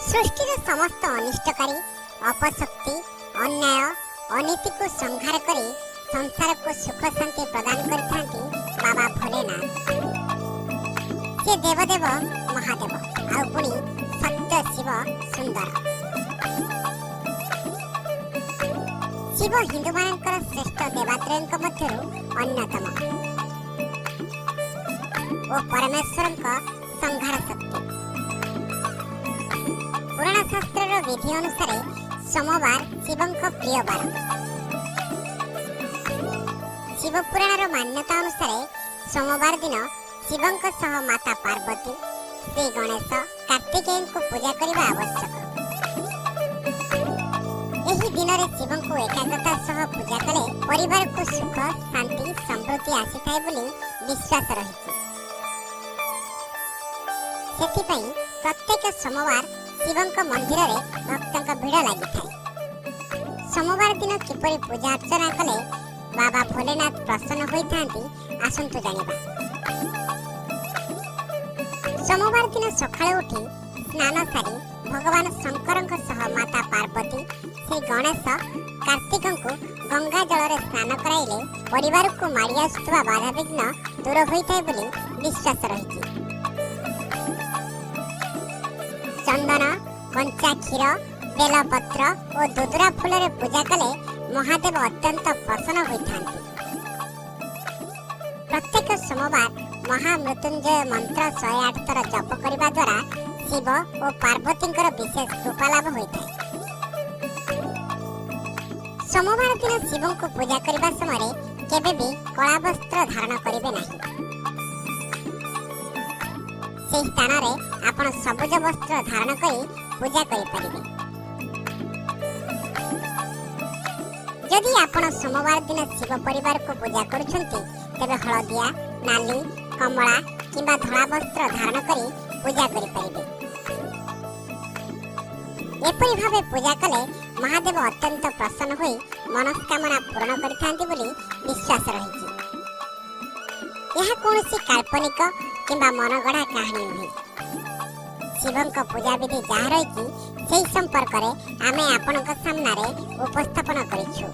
ସୃଷ୍ଟିର ସମସ୍ତ ଅନିଷ୍ଟକାରୀ, ଅପଶକ୍ତି, ଅନ୍ୟାୟ, ଅନୀତିକୁ ସଂହାର କରି ସଂସାରକୁ ସୁଖ ଶାନ୍ତି ପ୍ରଦାନ କରିଥାନ୍ତି ବାବା ଭୋଲେନାଥ। ସେ ଦେବଦେବ ମହାଦେବ, ଆଉ ପୁଣି ସତ୍ୟ, ଶିବ, ସୁନ୍ଦର। ଶିବ ହିନ୍ଦୁମାନଙ୍କର ଶ୍ରେଷ୍ଠ ଦେବାତ୍ରୟଙ୍କ ମଧ୍ୟରୁ ଅନ୍ୟତମ ଓ ପରମେଶ୍ୱରଙ୍କ ସଂହାର ଶକ୍ତି। ପୁରାଣ ଶାସ୍ତ୍ରର ବିଧି ଅନୁସାରେ ସୋମବାର ଶିବଙ୍କ ପ୍ରିୟ ବାର। ଶିବ ପୁରାଣର ମାନ୍ୟତା ଅନୁସାରେ ସୋମବାର ଦିନ ଶିବଙ୍କ ସହ ମାତା ପାର୍ବତୀ, ଶ୍ରୀ ଗଣେଶ, କାର୍ତ୍ତିକେୟଙ୍କୁ ପୂଜା କରିବା ଆବଶ୍ୟକ। ଏହି ଦିନରେ ଶିବଙ୍କୁ ଏକାଗ୍ରତା ସହ ପୂଜା କଲେ ପରିବାରକୁ ସୁଖ, ଶାନ୍ତି, ସମୃଦ୍ଧି ଆସିଥାଏ ବୋଲି ବିଶ୍ୱାସ ରହିଛି। ସେଥିପାଇଁ ପ୍ରତ୍ୟେକ ସୋମବାର ଶିବଙ୍କ ମନ୍ଦିରରେ ଭକ୍ତଙ୍କ ଭିଡ଼ ଲାଗିଥାଏ। ସୋମବାର ଦିନ କିପରି ପୂଜା ଅର୍ଚ୍ଚନା କଲେ ବାବା ଭୋଲେନାଥ ପ୍ରସନ୍ନ ହୋଇଥାନ୍ତି, ଆସନ୍ତୁ ଜାଣିବା। ସୋମବାର ଦିନ ସକାଳୁ ଉଠି ସ୍ନାନ ସାରି ଭଗବାନ ଶଙ୍କରଙ୍କ ସହ ମାତା ପାର୍ବତୀ, ଶ୍ରୀ ଗଣେଶ, କାର୍ତ୍ତିକଙ୍କୁ ଗଙ୍ଗା ଜଳରେ ସ୍ନାନ କରାଇଲେ ପରିବାରକୁ ମାଡ଼ି ଆସୁଥିବା ବାଧାବିଘ୍ନ ଦୂର ହୋଇଥାଏ ବୋଲି ବିଶ୍ୱାସ ରହିଛି। ଚନ୍ଦନ, କଞ୍ଚା କ୍ଷୀର, ବେଲପତ୍ର ଓ ଦୁଦୁରା ଫୁଲରେ ପୂଜା କଲେ ମହାଦେବ ଅତ୍ୟନ୍ତ ପ୍ରସନ୍ନ ହୋଇଥାନ୍ତି। ପ୍ରତ୍ୟେକ ସୋମବାର ମହାମୃତ୍ୟୁଞ୍ଜୟ ମନ୍ତ୍ର 108 ଥର ଜପ କରିବା ଦ୍ୱାରା ଶିବ ଓ ପାର୍ବତୀଙ୍କର ବିଶେଷ କୃପା ଲାଭ ହୋଇଥାଏ। ସୋମବାର ଦିନ ଶିବଙ୍କୁ ପୂଜା କରିବା ସମୟରେ କେବେ ବି କଳା ବସ୍ତ୍ର ଧାରଣ କରିବେ ନାହିଁ। ସେହି ସ୍ଥାନରେ ଆପଣ ସବୁଜ ବସ୍ତ୍ର ଧାରଣ କରି ପୂଜା କରିପାରିବେ। ଯଦି ଆପଣ ସୋମବାର ଦିନ ଶିବ ପରିବାରକୁ ପୂଜା କରୁଛନ୍ତି, ତେବେ ହଳଦିଆ, ନାଲି, କମଳା କିମ୍ବା ଧଳା ବସ୍ତ୍ର ଧାରଣ କରି ପୂଜା କରିପାରିବେ। ଏପରି ଭାବେ ପୂଜା କଲେ ମହାଦେବ ଅତ୍ୟନ୍ତ ପ୍ରସନ୍ନ ହୋଇ ମନସ୍କାମନା ପୂରଣ କରିଥାନ୍ତି ବୋଲି ବିଶ୍ୱାସ ରହିଛି। ଏହା କୌଣସି କାଳ୍ପନିକ କିମ୍ବା ମନଗଢ଼ା କାହାଣୀ ନୁହେଁ। ଶିବଙ୍କ ପୂଜାବିଧି ଯାହା ରହିଛି, ସେହି ସମ୍ପର୍କରେ ଆମେ ଆପଣଙ୍କ ସାମ୍ନାରେ ଉପସ୍ଥାପନ କରିଛୁ।